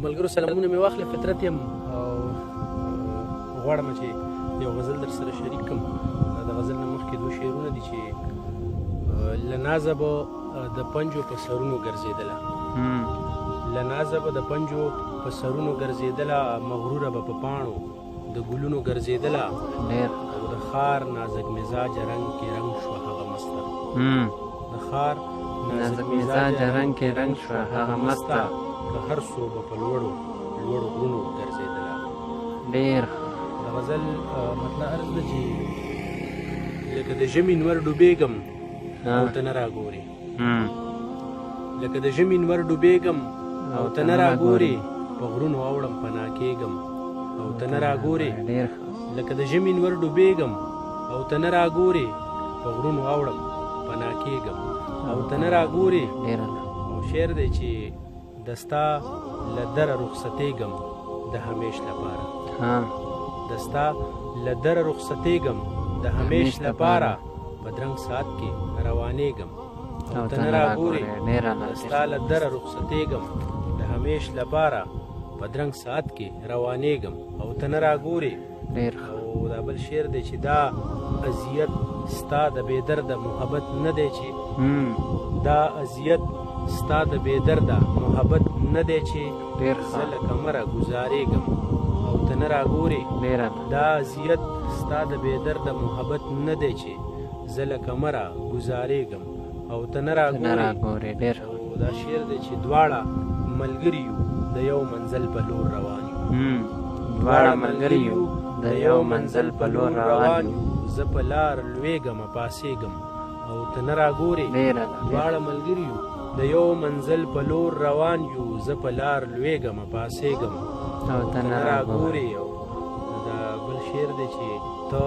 ملګرو سلامونه مې واخله، فطرت یم او غواړم چې یو غزل در سره شریک کړم. د غزل نه مخکې دوه شعرونه دي چې له نازه به د پنجو په سرونو ګرځېدله، له نازه به د پنجو په سرونو ګرځېدله، مغروره به په پاڼو د ګلونو ګرځېدله، او د ښار نازک مزاج رنګ کې رنګ شوه هغه مسته، د ښار نازک مزاج رنګ کې رنګ شوه هغه مسته، که هر څو به په لوړو لوړو غرونو ګرځېدله. ډېر د غزل مطلع عرض ده چې لکه د ژمي نور ډوبېږم او ته نه راګورې، لکه د ژمي نور ډوبېږم او ته نه راګورې، په غرونو اوړم پناه کېږم او ته نه راګورې، لکه د ژمي نور ډوبېږم او ته نه راګورې، په غرونو اوړم پناه کېږم او ته نه راګورې. او شعر دی چې د ستا له دره رخصتېږم د همیش لپاره، د ستا له دره رخصتېږم د همیش لپاره، په درنګ ساعت کې روانېږم او ته نه راګورې، د ستا له دره رخصتېږم د همیش لپاره، په درنګ ساعت کې روانېږم او ته نه راګورې. او دا بل شعر دی چې دا اذیت ستا د بې درده محبت نه دی چې، دا اذیت ستا د بې درده محبت نه دی چې زه له کمره ګزارېږم او ته نه راګورې، دا اذیت ستا د بې درده محبت نه دی چې زه له کمره ګزارېږم او ته نه راګورې. او دا شعر دی چې دواړه ملګري یو د یو منزل په لور روان یو، دواړه ملګري یو د یو منزل په لور روان یو، زه په لار لوېږم پاسېږم او ته نه راګورې، دواړه ملګري یو د یو منزل په لور روان یو، زه په لار لوېږم پاسېږم او ته نه راګورې. او دا بل شعر دی چې ته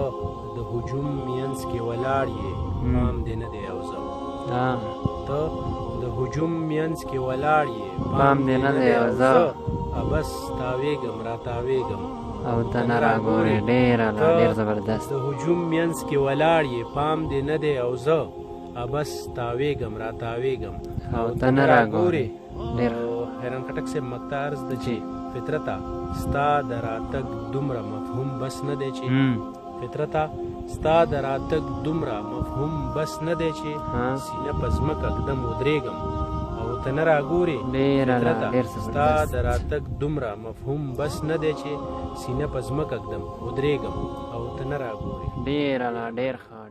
د هجوم مینځ کې ولاړ یې پام دې نه دی او زه، ته د هجوم مینځ کې ولاړ یې پام دې نه دی او زه، بس تاوېږم را تاوېږم او ته نه راګورې. ډېر ډېر زبردست. د هجوم مینځ کې ولاړ یې پام دې نه دی او زه، بس تاوېږم را تاوېږم او ته نه راګورې. ډېر حیران خټک صاحب مکته عرض ده چې فطرته ستا د راتګ دومره مفهوم بس نه دی چې، فطرته ستا د راتګ دومره مفهوم بس نه دی چې سینه په ځمکه ږدم ودرېږم او ته نه راګورې، فطرته ستا د راتګ دومره مفهوم بس نه دی چې سینه په ځمکه ږدم ودرېږم او ته نه راګورې. ډېر ډېر ښه.